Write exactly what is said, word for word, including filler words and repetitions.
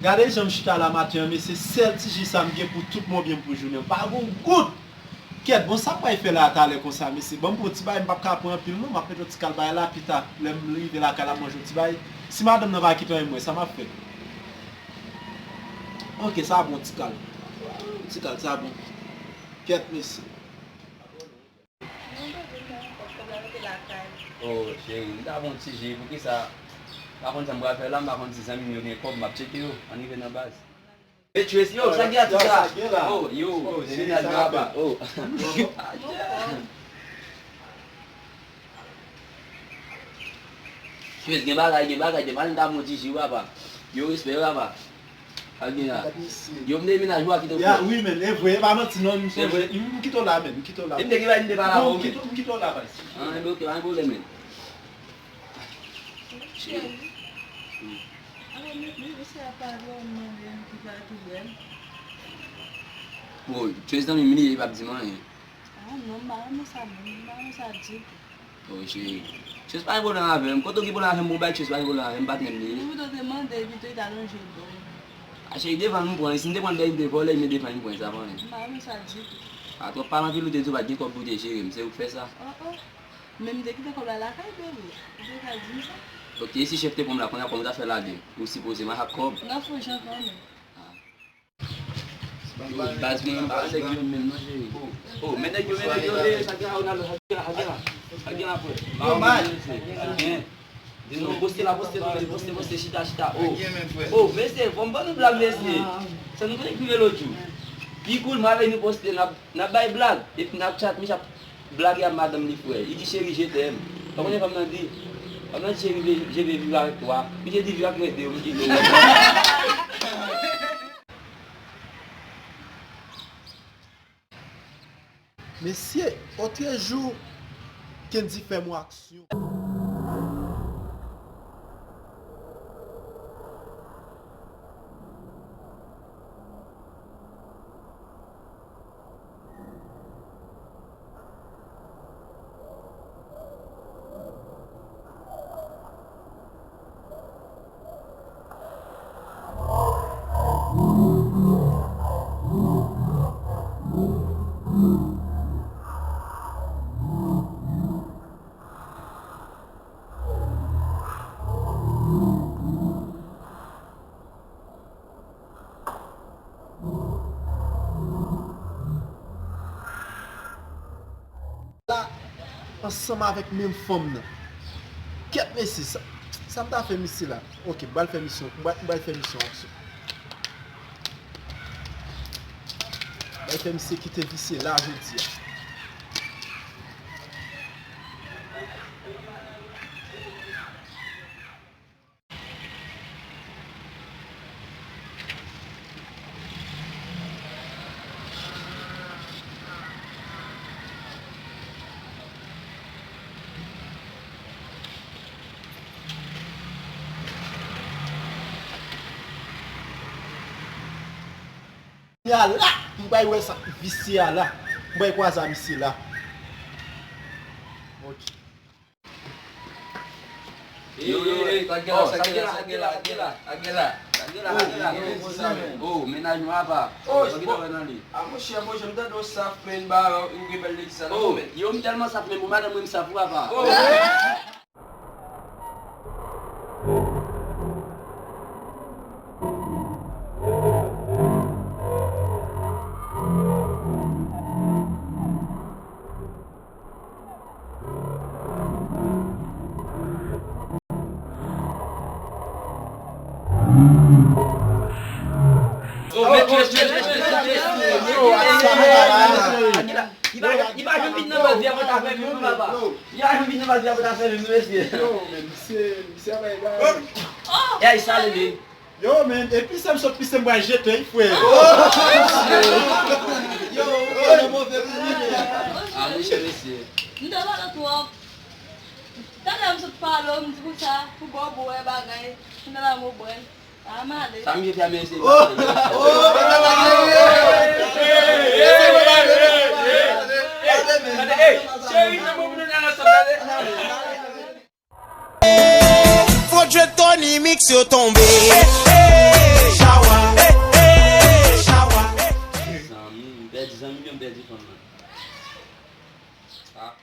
Gade jan m chita la maten an, mesye, sèl ti ji sa m gen pou tout mon byen m pou jounen. M pa gon goud! Kèt, bon, sa m pral fè la talè konsa, mesye? Ban m pran ti bagay, m p ap ka pran anpil, non. M ap mete yon ti kal bagay la, pita, lè m rive lakay la, m manje yon ti bagay. Si madanm nan pa kite anyen mwen, sa m ap fè? Ok, sa bon, ti kal. Ti kal, sa bon. Kèt, mesye. Oh, cheri, m ta bon ti ji, poukisa? M pa konn sa m pral fè la, m pa konn si zanmi m yo gen kòb, m ap tcheke yo, ann rive nan baz. Hey, Trace, yo, sa gen la, tout sa? Oh, yo, se mennaj mwen apa. Oh. Trace, gen bagay, gen bagay, gen bagay, m ta bon ti ji, papa. Yo, respè, papa. Sa gen la? Yo, m te mennaj ou a ki te fè. Wi, men, e vre, e pa manti, non, m sonje. M kite w la, men, m kite w la. E m te gen bagay, m te pale avè w, men. M kite w la, baz. Ah, enben, ok, pa gen pwoblèm, men. Cheri. Alò, men, men, misye ap pale, w mande m ki pa tou bèl. Bon, Trace zanmi m li ye, li p ap di m anyen. Ah, non, m pa renmen sa, non, m pa renmen sa ditou. Oh, cheri. Trace pa gen pwoblèm avè m. Kote w gen pwoblèm avè m, bon, bay Trace pa gen pwoblèm avè m, patnè m li ye. Li pito te mande, li pito te alonje do. Ah, cheri, devan m pran. Si m te pran bèy, m te vòlè, men devan m pran, sa pa anyen. M pa renmen sa ditou. Ah, twòp pale anpil, ou te di w pa t gen kòb pou w te jere m, se ou k fè sa? Oh, oh. Men m te kite kòb la lakay, bebe. Ou te ka di m sa. Ok, si chèf te pran m la, kounye a kòman w ta fè lage? Ou sipoze mache ak kòb. N ap fè yon jan kanmenm. Ah. Yo, baz mwen, m pa wè nèg yo menm non, cheri. Oh, men nèg yo, men nèg yo, eh, sa gen la, sa gen la, sa gen la, sa gen la, frè. Yo, mal. Sa gen. Di nou, poste la, poste, poste, poste, poste, chita, chita, oh. Oh, mesye, fò m ban nou blag, mesye. Sa nou konnen ki rive lòt jou. Pi cool, m avè nou poste, n ap, n ap bay blag, epi n ap chat, misye ap blage ak madanm li, frè. Li di, chérie, je t'aime. Ou konnen fanm nan di? Fanm nan di, chérie, je veux vivre avec toi. Misye di, viv ak mwen de, misye di. Mesye, otrejou, Kendy fè m yon aksyon. La, ansanm avèk menm fanm nan. Kèt mesye, sa, sa m ta fè misye la? Ok, m pral fè misyon, m pral, m pral fè misyon aksyon. M pral fè misye kite visye la jodi a. Kounye a la, m pral wè sa visye a la. M pral kwaze a misye la. Ok. Yo, yo, yo, sa gen la, sa gen la, sa gen la, sa gen la, sa gen la, sa gen la, sa gen la, sa gen la. Oh, mennaj mwen apa. Oh, sa gen la nan li. Ah, monchè, bon, jan m tande w saf, men, ba, ou gen bèl nèg sa nan. Oh, yo, m tèlman saf, men pou madanm mwen, m saf, wi, apa. Oh. Li pa janm vin nan baz li avan ta fè menm, papa. Li pa janm vin nan baz li avan ta fè menm, mesye. Yo, men misye, misye ap bay bagay. Ey, sa leve. Yo, men, epi sa m sot pise m pral jete, wi, frè. Yo, ou nan move pou mwen. Ah, monchè, mesye. M te pale twòp. Talè m sot pale w, m di konsa, pou bò bwè bagay. M nan la mò bwè. Ah, m ale. Sa m vye fè a, mesye. Oh! Oh! Cheri, nan mò pou nou nan ansanm, gade. Fò Dre Tony mix yo tonbe. Hey, hey. Zanmi m, yo m pèdi fanm nan. Ah.